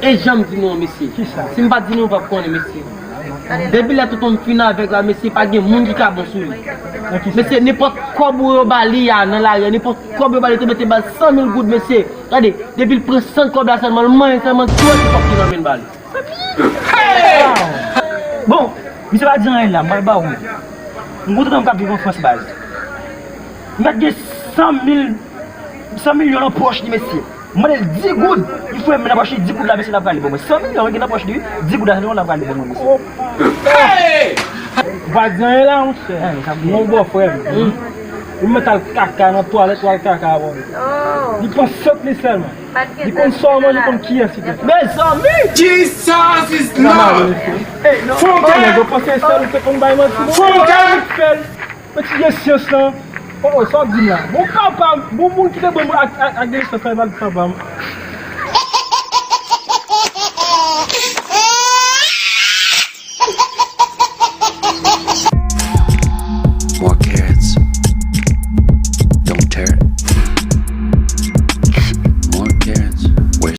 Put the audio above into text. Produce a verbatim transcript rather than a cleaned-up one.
E jan m di nou an, mesye. Si m pa di nou, nou p ap konnen, mesye. Depi lè tonton m fin avèk la, mesye, pa gen moun ki ka bon sou li. Mesye, nenpòt kòb ou yo ba li a nan lari a, nenpòt kòb yo ba li, te mete ba l san mil goud, mesye. Gade, depi l pran san kòb la sèlman, l manyen sèlman, tout ti kòb ki nan men l ba li. Bon, misye pa di anyen la, m pral ba ou. M gon tonton m k ap viv an Frans, baz. M mèt gen san mil, san milyon nan pòch li, mesye. M mande l di goud. Li foure men nan pòch li, di goud la, mesye, l ap prale ban mwen. San milyon li gen nan pòch li, wi. Di goud la, se li l ap prale ban mwen, mesye. Ou pa di anyen la, monchè. Anyen, sa m di. Yon bò frè m. Ou mèt al kaka nan twalèt, ou al kaka, bon. Li panse sòt li sèlman. Li konn sa w manje, konn kiyès li te. Mezanmi! Jesus is Lord! Fè yon bagay, yo panse sèl ou te konn bay manti, non? Fè yon bagay! Fè l. Mwen ti gen syans lan. Oh, oh, sa w ap di m la? Bon, papa m, bon, moun ki te ban m ak, ak, ak de syans lan, e pa papa m.